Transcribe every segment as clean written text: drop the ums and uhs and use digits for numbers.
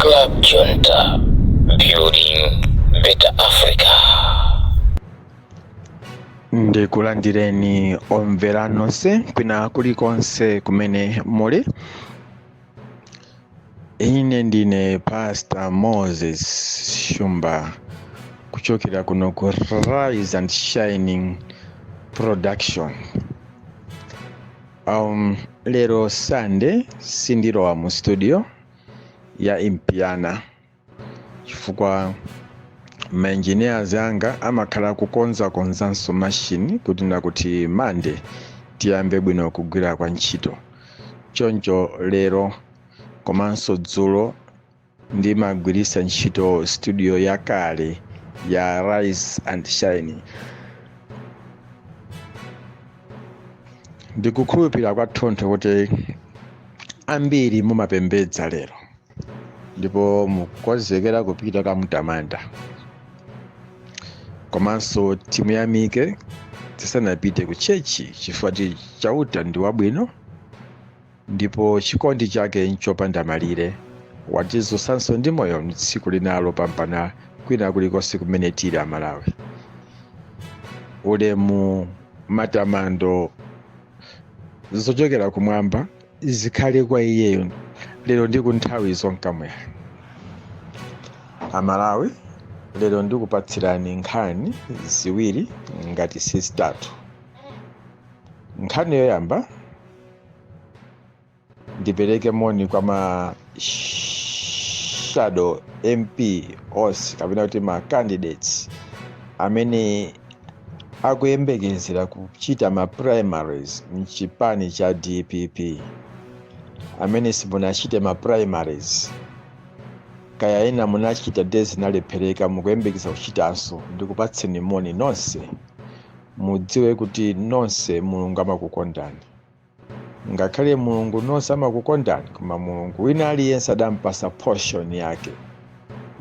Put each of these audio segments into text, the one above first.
Club Junta, building better Africa. Ndikulandireni omvera nonse kwina kulikonse kumene muli. Ine ndine Pastor Moses Shumba kuchokera kuno ku Rise and Shining Production. Lero Sunday sindilowa mu studio ya Impiana chifukwa ma engineers anga amakhala kukonzakonzanso machine kuti nakuti Monday tiyambe bwino kugwira kwa ntchito. Choncho lero komanso dzulo ndimagwiritsa ntchito studio yakale ya Rise and Shine. Ndikukhulupirira kwathunthu kuti ambiri mumapembedza lero ndipo mukukonzekera kupita kamutamanda, komanso timuyamike tisanapite ku church chifukwa Chauta ndi wabwino ndipo chikondi chake nchopanda malire. Watidzutsanso ndi moyo tsiku lina lopambana kwina kulikonse kumene tili Amalawi. Ulemu, matamando zochokera kumwamba zikhale kwa iyeyo lero ndi ku nthawi zonkamwera. Amalawi, lero ndikupatsirani nkhani ziwiri ngati si zitatu. Nkhani yoyamba, ndipereke moni kwa ma shadow MP onse kapena kuti ma candidates amene akuyembekezera kuchita ma primaries mchipani cha DPP, amene simunachite ma primaries, kaya ena munachita de zinalephereka, mukuyembekeza kuchitanso, ndikupatseni moni nonse. Mudziwe kuti nonse Mulungu amakukondani. Ngakhale Mulungu nonse amakukondani, koma Mulungu wina aliyense adampasa portion yake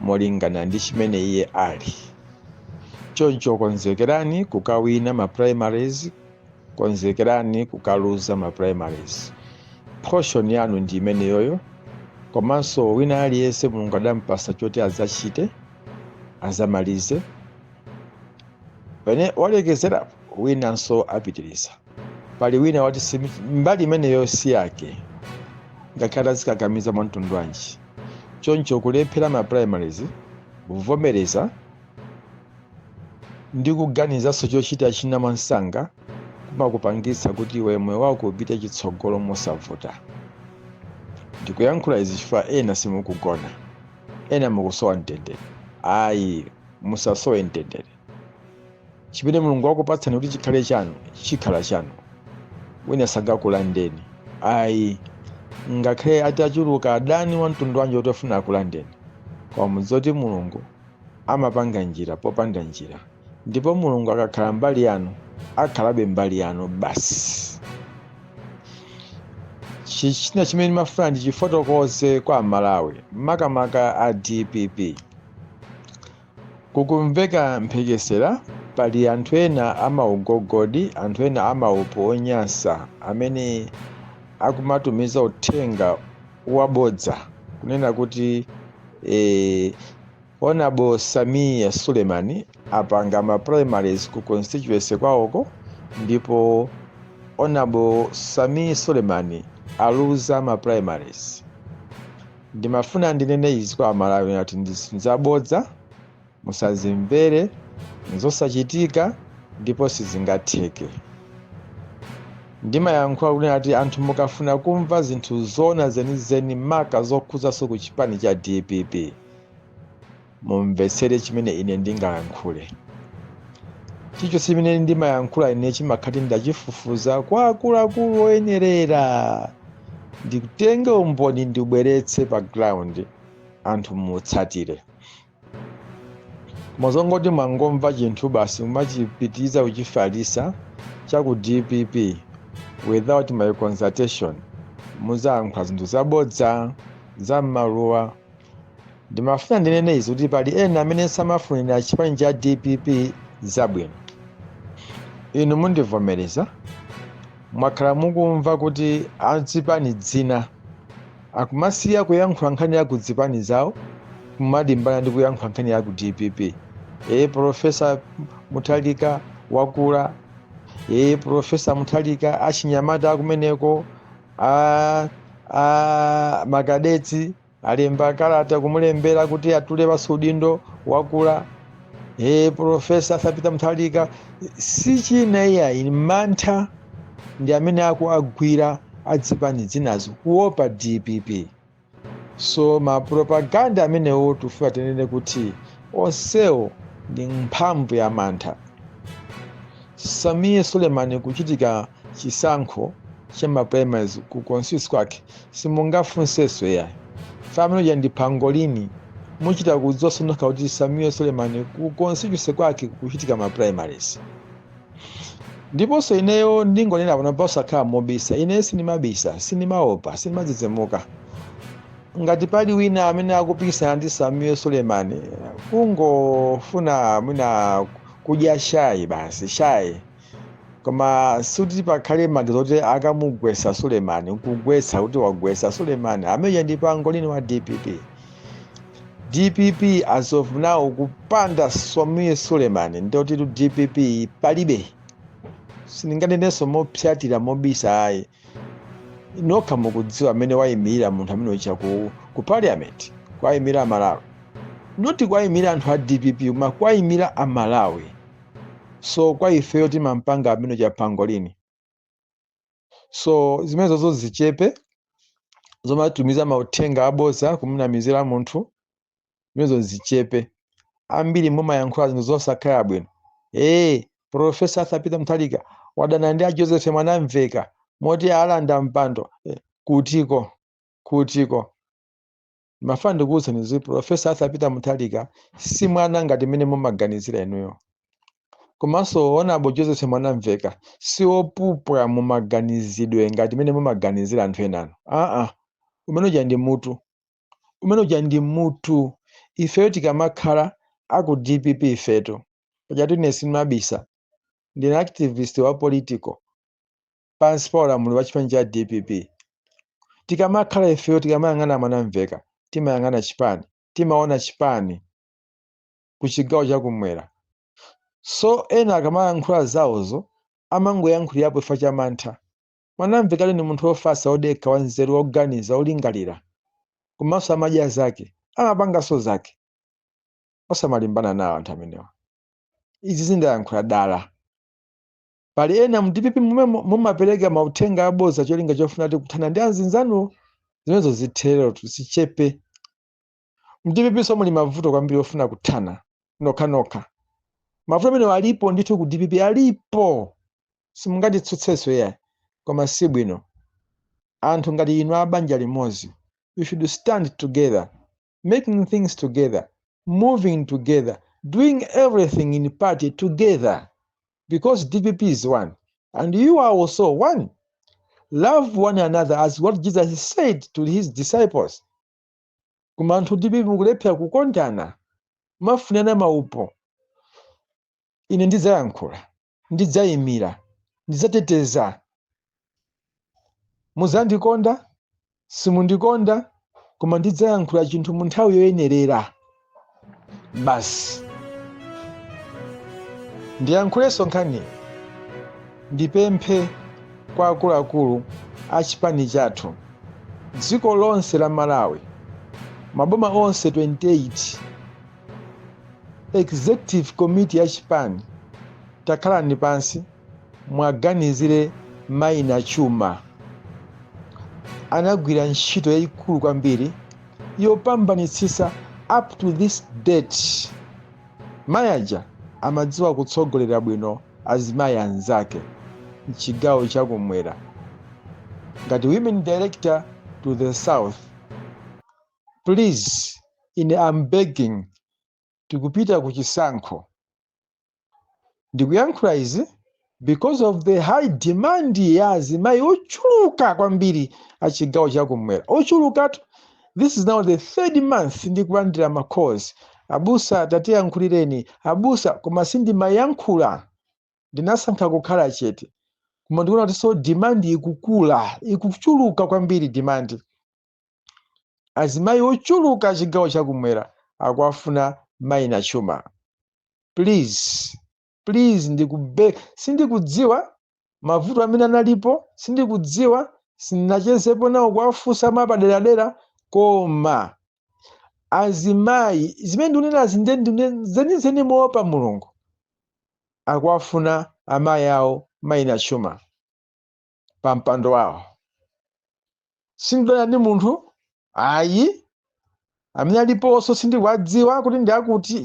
molingana ndi chimene iye ali. Choncho konzekerani kukawina ma primaries, konzekerani kukaluza ma primaries. Portion yanu ndi imeneyoyo. Komanso wina aliyense Mulungu adampasa choti adzachite, azamalize. Pene walekezerapo, winanso apitiriza. Pali wina wati mbali imeneyo si yake, ngakhale azikakamiza mwa mtundu wanji. Choncho kulephera ma primaries, kuvomereza ndi kuganizanso chochita china mwansanga kumakupangitsa kuti iwe moyo wako upite chitsogolo mosavuta. Ndikuyankhula izi chifukwa ena simukugona, ena mukusowa mtendere. Ayi, musasowe mtendere. Chimene Mulungu wakupatsani kuti chikhale chanu, chikhala chanu. Wina sangakulandeni ayi, ngakhale atachuluka adani wa mtundu wanji oti ofuna akulandeni. Koma mudziwe kuti Mulungu amapanga njira popanda njira, ndipo Mulungu akakhala mbali yanu, akhalabe mbali yanu basi. China chimene ndimafuna ndichifotokoze kwa Amalawi, makamaka a DPP, kukumveka mphekesera pali anthu ena amaugogodi, anthu ena amaupo onyansa amene akumatumiza uthenga wabodza kunena kuti Honorable Sameer Suleman apanga ma primaries ku constituency kwawoko ndipo Honorable Sameer Suleman aluza ma primaries. Ndimafuna ndinene izi kwa Amalawi kuti ndi zabodza, musazimvere, nzosachitika ndipo sizingatheke. Ndimayankhula kunena kuti anthu mukafuna kumva zinthu zoona zenizeni maka zokhuzanso ku chipani cha DPP, mumvetsere chimene ine ndingayankhule. Chilichonse chimene ndimayankhula ine chimakhala ndachifufuza kwa akuluakulu oyenerera, ndikutenge umboni ndibweretse pa ground anthu mutsatire. Koma zongoti mwangomva chinthu basi mumachipitiriza kuchifalisa cha ku DPP without my consultation, muzayankhula zinthu zabodza za m'maluwa. Ndimafuna ndinene izi kuti pali ena amene samafunira chipani cha DPP zabwino. Inu mundivomereza, mwakhala mukumva kuti azipani dzina Akumasiya kuyankhula nkhani ya kudzipani zawo, kumalimbana ndi kuyankhula nkhani ya ku DPP. Professor Mutharika wakula, Professor Mutharika, achinyamata akumeneko a ma cadets alemba kalata kumulembera kuti atule pansi udindo, wakula. Professor Arthur Peter Mutharika, si china iyayi, mantha ndi amene akuagwira adzipani zinazo, kuopa DPP. So ma propaganda amenewo tifuna tinene kuti onsewo ndi mphamvu ya mantha. Sameer Suleman, kuchitika chisankho cha ma primaries ku constituency kwake, simungafunsenso yayi. Family ndi pangolini, muchita kudziwa nokha kuti Sameer Suleman ku constituency kwake kuchitika ma primaries. Ndiponso ineyo ndingonena pano posakhala mobisa, ineyo sindimabisa, sindimaopa, sindimadzidzimuka. Ngati pali wina amene akupikisana ndi Sameer Suleman, kungofuna mwina kudya shayi basi, shayi, koma sikuti pakhale maganizo kuti akamugwesa Suleman, kugwetsa kuti wagwesa Suleman amene ndi pangolini wa DPP. DPP as of now, kupanda Sameer Suleman, ndoti tu DPP palibe. Sindinganenenso mopyatira mobisa ayi, nokha mukudziwa amene wayimirira munthu amene ucha ku parliament, kwayimira Amalawi, not kwayimira anthu a DPP, koma kwayimira Amalawi. So kwa ifeyo timampanga amene ucha pangolini. So zimenezo zichepe, zomatumiza mauthenga aboza kumunamizira munthu, zimenezo zichepe. Ambiri mumayankhula zinthu zosakhala bwino. Professor Arthur Peter Mutharika wadana ndi a Joseph Mwanamveka moti alanda mpando. Kutiko, kutiko? Mafana ndikuwuzani zi Professor Arthur Peter Mutharika si mwana ngati mmene mumaganizira inuyo, komanso Honorable Joseph Mwanamveka si opupwa mumaganizidwe ngati mmene mumaganizira anthu enano. Aa, umene uja ndi mutu, umene uja ndi mutu. Ifeyo tikamakhala aku DPP, ifeto pajatu ine sindimabisa, ndine activist wa political pansi pa ulamuliro wa chipani cha DPP. Tikamakhala ifeyo, tikamayang'ana Mwanamveka, timayang'ana chipani, timaona chipani ku chigawo chakumwera. So ena akamayankhula zawozo amangoyankhulirapo chifukwa cha mantha. Mwanamveka ali ni munthu wofasa, wodekha, wanzeru, woganiza, wolingalira, komanso amadya zake, amapanganso zake. Osamalimbana nawo anthu amenewa. Izi zindayankhula dala. Pali ena mu DPP momwe mumapereka mauthenga aboza cholinga chofuna kuti kuthana ndi anzinzanuwo. Zimenezo zitherero, zichepe. Mu DPP so muli mavuto kwambiri ofuna kuthana nokhanokha. Mavuto amene alipo ndithu ku DPP alipo, simungatitsutsenso iyayi, koma si bwino. Anthu ngati inu a banja limodzi, you should stand together, making things together, moving together, doing everything in party together, because DPP is one and you are also one. Love one another as what Jesus said to his disciples. Koma anthu DPP mukulephera kukondana, mafunana maupo. Ine ndidzayankhula, ndidzayimira, ndidzateteza. Muzandikonda, simundikonda, koma ndidzayankhula chinthu mu nthawi yoyenerera basi. Ndiyankhulenso nkhani, ndipemphe kwa akuluakulu a chipani chathu dziko lonse la Malawi, maboma onse 28, executive committee ya chipani, takhalani pansi mwaganizire Maina Chuma. Anagwira ntchito yayikulu kwambiri yopambanitsitsa up to this date. Mayaja amadziwa kutsogolera bwino azimayi anzake mchigawo chakumwera ngati women director to the south. Please, ine am begging, tikupita ku chisankho. Ndikuyankhula izi because of the high demand ya azimayi ochuluka kwambiri a chigawo chakumwera, ochulukatu. This is now the third month ndikulandira ma calls: "Abusa, tatiyankhulireni abusa." Koma sindimayankhula, ndinasankha kukhala chete. Koma ndikuona kuti so demand ikukula, ikuchuluka kwambiri demand. Azimayi ochuluka chigawo chakumwera akuwafuna mayi Nachuma. Please, please, ndikube sindikudziwa mavuto amene analipo, sindikudziwa, sindinachezepo nawo kuwafunsa mwapaderadera, koma azimayi, zimene ndikunenazi ndiye zenizeni moopa Mulungu, akuwafuna amayi awo mayi Nachuma pa mpando wawo. Sindidana ndi munthu ayi, amene aliponso sindikuwadziwa kuti ndiakuti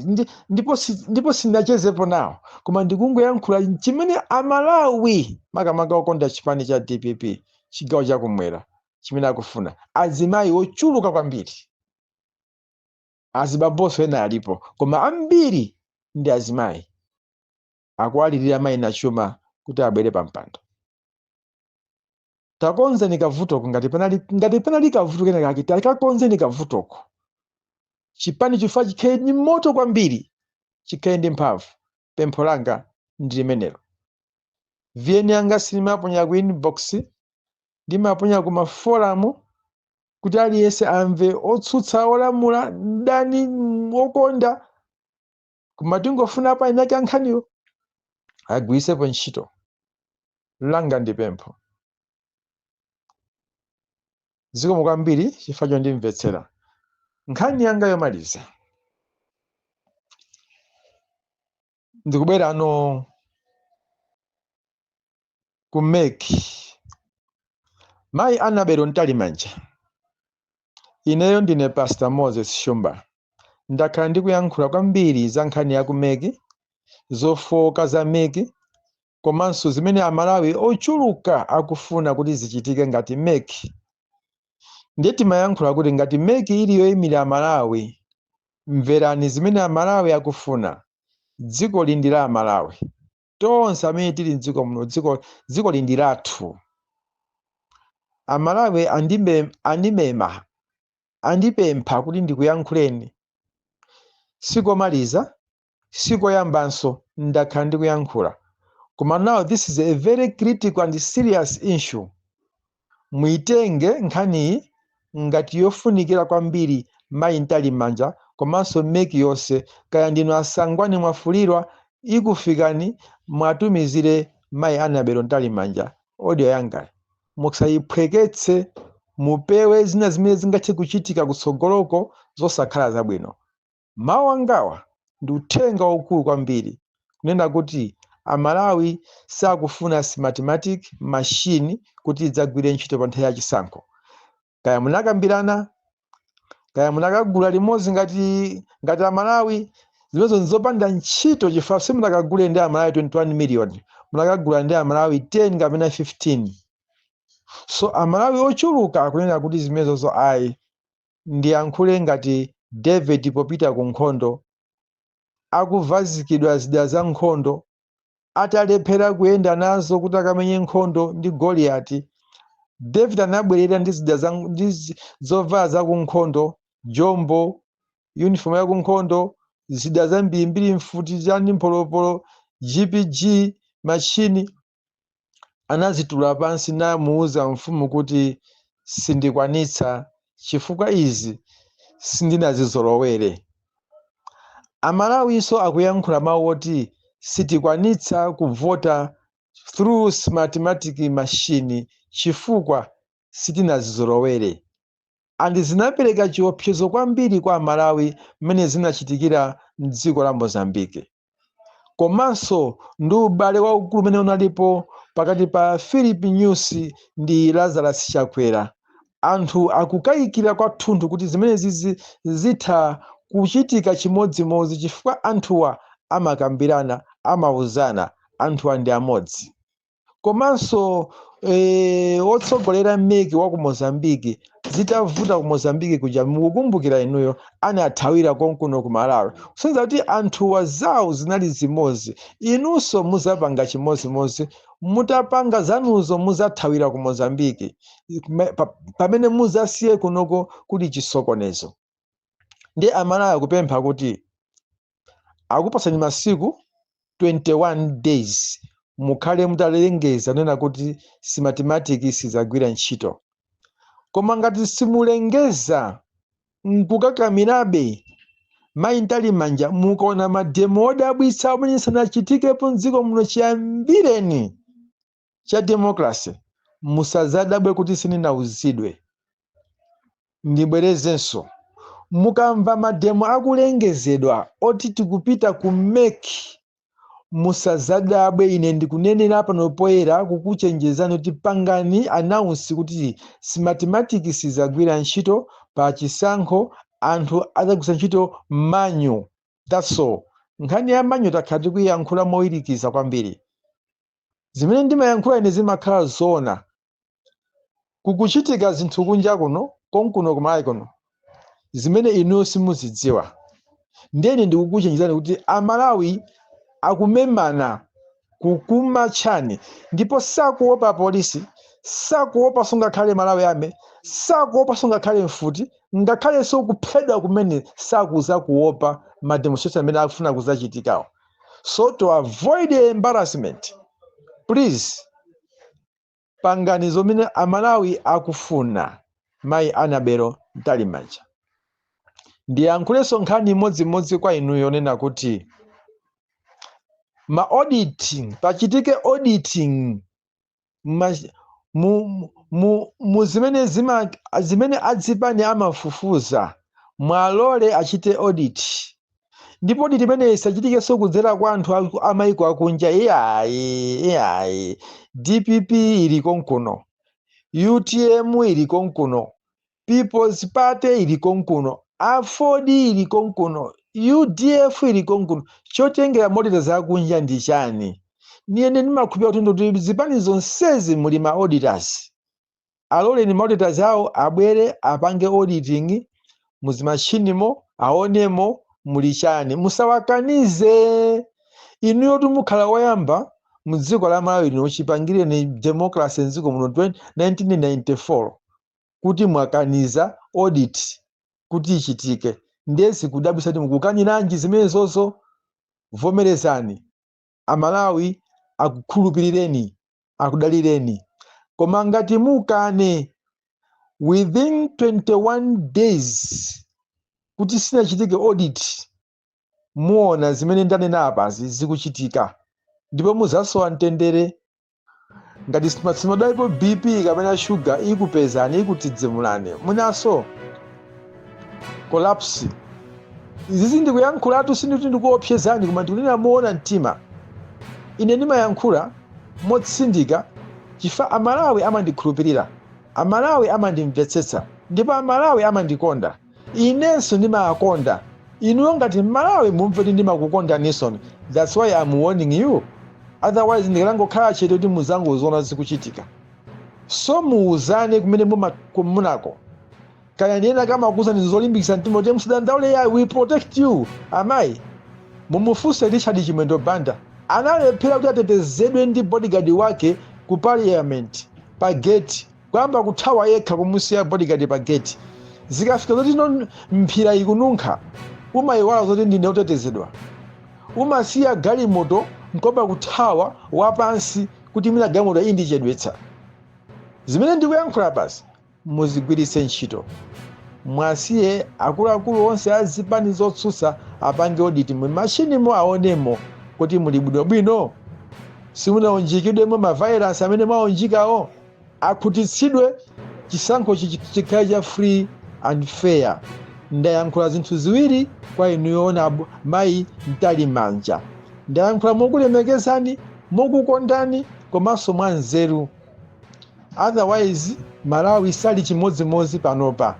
ndipo sindinachezepo nawo, koma ndikungoyankhula chimene Amalawi, makamaka okonda chipani cha DPP chigawo chakumwera, chimene akufuna. Azimayi ochuluka kwambiri, azibambonso ena alipo, koma ambiri ndi azimayi, akuwalirira mayi Nachuma kuti abwere pa mpando. Takonzeni kavutoko, ngati panali kavuto kena kake, takakonzeni kavutoko. Chipani chifukwa chikhale ndi moto kwambiri, chikhale ndi mphamvu. Pempho langa ndi limenelo. VN yanga sinimaponya ku inbox, ndimaponya ku maforamu kuti aliyense amve, otsutsa, olamula, mdani, okonda, koma tingofuna pa inake ankhaniwo agwiritsepo ntchito. Langa ndi pempho. Zikomo kwambiri chifukwa chondimvetsera. Nkhani yanga yomaliza, ndikubwera ano ku MEC. Mayi Annabel Mtalimanja, ineyo ndine Pastor Moses Shumba. Ndakhala ndikuyankhula kwambiri za nkhani ya ku MEC, zofowoka za MEC, komanso zimene Amalawi ochuluka akufuna kuti zichitike ngati MEC. Ndiye timayankhula kuti ngati MEC ili yoyimira Amalawi, mverani zimene Amalawi akufuna. Dziko li ndi la Amalawi tonse amene tili mdziko muno. Dziko li ndi lathu. Amalawi andimema, andipempha kuti ndikuyankhuleni. Sikomaliza, sikoyambanso, ndakhala ndikuyankhula, koma now this is a very critical and serious issue. Muitenge nkhaniyi ngati yofunikira kwambiri, mayi Mtalimanja komanso MEC yonse. Kaya ndinu asangwani mwafulirwa, ikufikani, mwatumizire mayi Annabel Mtalimanja audio yangayi. Musayiphweketse, mupewe zina zimene zingathe kuchitika kutsogoloko zosakhala zabwino. Mawu angawa ndi uthenga waukulu kwambiri kunena kuti Amalawi sakufuna Smartmatic machine kuti idzagwire ntchito pa nthawi ya chisankho. Kaya munakambirana, kaya munakagula limodzi ngati Amalawi, zimenezo nzopanda ntchito, chifukwa simunakagule ndi Amalawi 21 million, munakagula ndi Amalawi 10 kapena 15. So Amalawi ochuluka akunena kuti zimenezozo ayi. Ndiyankhule ngati David popita ku nkhondo, akuvazikidwa zida za nkhondo, atalephera kuyenda nazo kuti akamenye nkhondo ndi Goliyati. David anabwerera ndi zida za, ndi zovala za kunkhondo, jombo, uniform ya kunkhondo, zida zambirimbiri, mfuti chani, mpolopolo, GPG machine. Anazitula pansi namuuza mfumu kuti sindikwanitsa chifukwa izi sindinazizolowere. Amalawinso akuyankhula mawu oti sitikwanitsa kuvota through Smartmatic machine chifukwa sitinazizolowere, and zinapereka chiopsezo kwambiri kwa Amalawi mmene zinachitikira mdziko la Mozambique, komanso ndi ubale waukulu umene unalipo pakati pa Philip Nyusi ndi Lazarus Chakwera. Anthu akukayikira kwathunthu kuti zimenezi zitha kuchitika chimodzimodzi, chifukwa anthuwa amakambirana, amauzana, anthuwa ndi amodzi. Komanso wotsogolera MEC wa ku Mozambiki, zitavuta ku Mozambiki kuja, mukukumbukira inuyo, anathawira konkuno ku Malawi, kusonyeza kuti anthuwa zawo zinali zimodzi. Inunso muzapanga chimodzimodzi, mutapanga zanuzo muzathawira ku Mozambiki pamene muzasiye kunoko kuli chisokonezo. Ndi Amalawi akupempha kuti akupasani masiku 21 days, mukhale mutalengeza nena kuti Smartmatic sizagwira ntchito. Koma ngati simulengeza Nkukakamirabe, mayi Mtalimanja, mukaona mademo odabwitsa amene sanachitikepo mdziko muno chiyambireni cha democracy, musazadabwe kuti sindinauzidwe. Ndibwerezenso, mukamva mademo akulengezedwa oti tikupita ku MEC, musazadabwe. Ine ndikunenera pano poyera kukuchenjezani kuti pangani announce kuti Smartmatic sizagwira ntchito pa chisankho, anthu adzagwiritsa ntchito manual, that's all. Nkhani ya manual takhala tikuyiyankhula mowirikiza kwambiri. Zimene ndimayankhula ine zimakhala zoona. Kukuchitika zinthu kunja kuno, konkuno kumalawi kuno, zimene inuyo simuzidziwa. Ndeni ndikukuchenjezani kuti Amalawi akumemana kukumatchani, ndipo sakuopa polisi, sakuopa ngakhale Malawi Army, sakuopa ngakhale mfuti, ngakhalenso kuphedwa kumene sakuza kuopa ma demonstration amene akufuna kuzachitikawo. So to avoid embarrassment, please pangani zomene Amalawi akufuna. Mayi Annabel Mtalimanja, ndiyankhulenso nkhani imodzimodzi kwa inuyo yonena kuti ma auditing, pachitike auditing mu zimene zima zimene adzipani amafufuza. Mwalole achite audit, ndipo audit imeneyi isachitikenso kudzera kwa anthu amayiko akunja, iyayi, iyayi. DPP ili konkuno, UTM ili konkuno, People's Party ili konkuno, AFORD ili konkuno, UDF ili konkuno. Chotengera ma auditors akunja ndi chani? Niyene ndimakhulupirira kuti ndoti zipani zonsezi muli ma auditors. Aloleni ma auditors awo abwere apange auditing muzimachinimo, aonemo muli chani. Musawakanize. Inuyo mukhala woyamba mu dziko la Malawi lino chipangireni democracy mdziko muno 1994 kuti mwakaniza audit kuti ichitike. Ndiye zikudabwitsa kuti mukukaniranji zimenezozo. Vomerezani, Amalawi akukhulupirireni, akudalireni. Koma ngati mukane within 21 days kuti sinachitike audit, muona zimene ndanena apazi zikuchitika, ndipo muzasowa mtendere. Ngati simadalipo BP kapena shuga, ikupezani, ikutidzimulani, mwinaso collapse. Izizi ndikuyankhulatu, sindikuti ndikuopsezani, koma ndikunena moona mtima. Ine ndimayankhula motsindika chifukwa Amalawi amandikhulupirira, Amalawi amandimvetsetsa, ndipo Amalawi amandikonda. Inenso ndimawakonda. Inuyo ngati Mmalawi mumve kuti ndimakukondaninso. That's why I'm warning you. Otherwise ndikanangokhala chete kuti muzangoziona zikuchitika. So muuzane kumene mumakumunako, kaya ndiyena kamakuuzani zolimbikitsa mtima kuti musadandaule, yayi, we protect you. Amayi, mumufunse Richard Chimwendo Banda, analephera kuti atetezedwe ndi bodyguard wake ku parliament pa gate, kuyamba kuthawa yekha, kumusiya bodyguard pa gate. Zikafika zoti no mphira ikununkha, umayiwala zoti ndine otetezedwa, umasiya galimoto nkoba kuthawa wapansi kuti mina galimoto iyi ndichedwetsa. Zimene ndikuyankhula pasi muzigwiritse ntchito. Mwasiye akuluakulu onse a zipani zotsutsa apange audit mu machinimo, aonemo kuti muli bwinobwino, simunaunjikidwemo mavirus amene mwaunjikawo, akhutitsidwe, chisankho chikhale cha free and fair. Ndayankhula zinthu ziwiri kwa inuyo, mayi Mtalimanja. Ndayankhula mokulemekezani, mokukondani, komanso mwa nzeru. Otherwise Malawi sali chimodzimodzi panopa.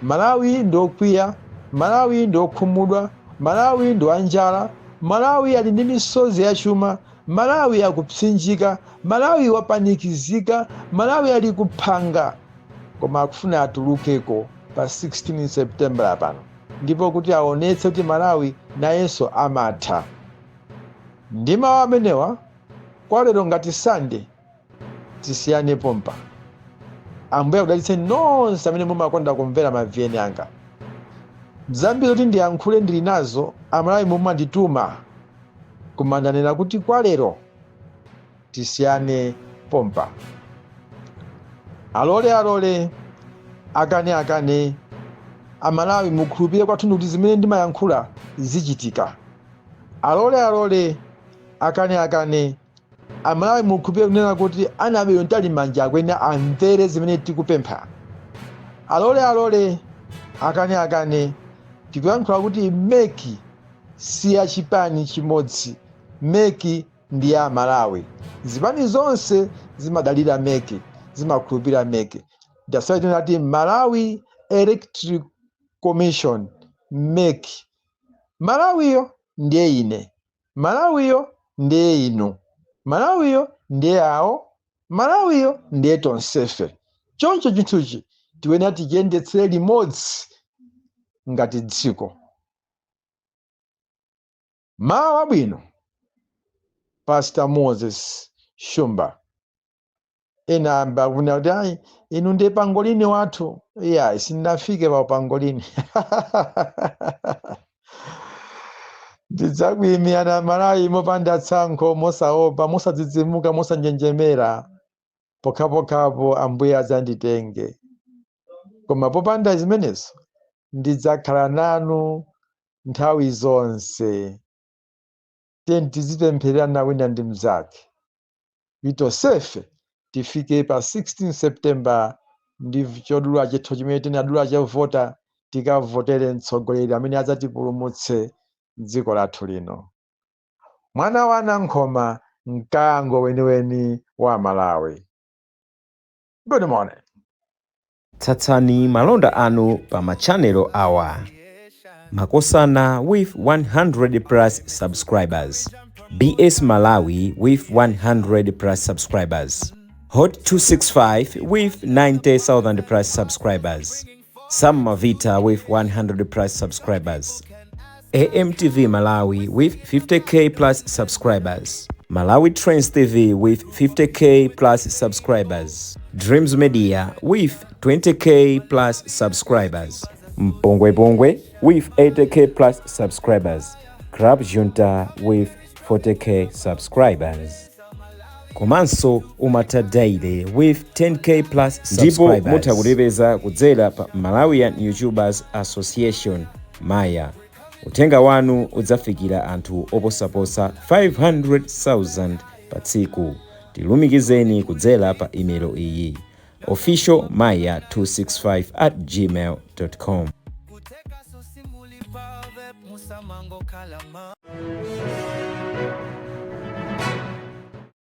Malawi ndiokwiya, Malawi ndiokhumudwa, Malawi ndi wanjala, Malawi ali ndi misozi yachuma, Malawi akupsinjika, Malawi wapanikizika, Malawi ali kuphanga, koma akufuna atulukeko pa 16 September pano, ndipo kuti aonetse kuti Malawi nayenso amatha. Ndi mawu amenewa, kwa lero ngati Sande tisiyane pompa. Ambuye akudalitseni nonse amene mumakonda kumvera ma VN anga. Zambiri zoti ndiyankhule ndili nazo, Amalawi mumandituma, koma ndanena kuti kwa lero tisiyane pompa. Alole alole, akane akane. Amalawi, mukhulupirire kwathunthu kuti zimene ndimayankhula zichitika. Alole alole, akane akane, Amalawi mukhulupirire kunena kuti Annabel Mtalimanja akuyenera amvere zimene tikupempha. Alole alole, akane akane, tikuyankhula kuti MEC si ya chipani chimodzi. MEC ndi ya Malawi. Zipani zonse zimadalira MEC, zimakhulupirira MEC. That's why tinati Malawi Electoral Commission, MEC. Malawiyo ndiye ine, Malawiyo ndiye inu, Malawiyo ndiye awo, Malawiyo ndiye tonsefe. Choncho chinthuchi tiyenera tichiyendetsere limodzi ngati dziko. Mawu abwino, Pastor Moses Shumba. Ena amba kunena kuti, "Ayi, inu ndiye pangolini wathu." Iya, sindinafike pa pangolini. Ndidzakuyimirani Malawi mopanda tsankho, mosaopa, mosadzidzimuka, mosanjenjemera, pokhapokhapo Ambuye adzanditenge. Koma popanda zimenezo, ndidzakhala nanu nthawi zonse. Tiyeni tizipemphererana wina ndi mnzake kuti tonsefe tifike pa 16 September ndi chodula chathu chimene tinadula chovota, tikavotere mtsogoleri amene adzatipulumutse dziko lathu lino. Mwana wa Nankhoma, mkango weniweni wa Malawi. Good morning. Tsatsani malonda anu pa machanelo awa: Makosana with 100 plus subscribers, BS Malawi with 100 plus subscribers, Hot 265 with 90,000 plus subscribers, Sam Mavita with 100 plus subscribers, AMTV Malawi with 50K plus subscribers, Malawi Trends TV with 50K plus subscribers, Dreams Media with 20K plus subscribers, Mpongwe Pongwe with 80K plus subscribers, Club Junta with 40K subscribers. Komanso Umata Daily with 10K plus Ndipo subscribers. mutha kutipeza kudzera pa Malawian YouTubers Association, Maya. Uthenga wanu udzafikira anthu oposaposa 500,000 pa tsiku. Tilumikizeni kudzera pa imelo iyi: officialmaya265@gmail.com. Kuteka sosimuli pave musamango kalama.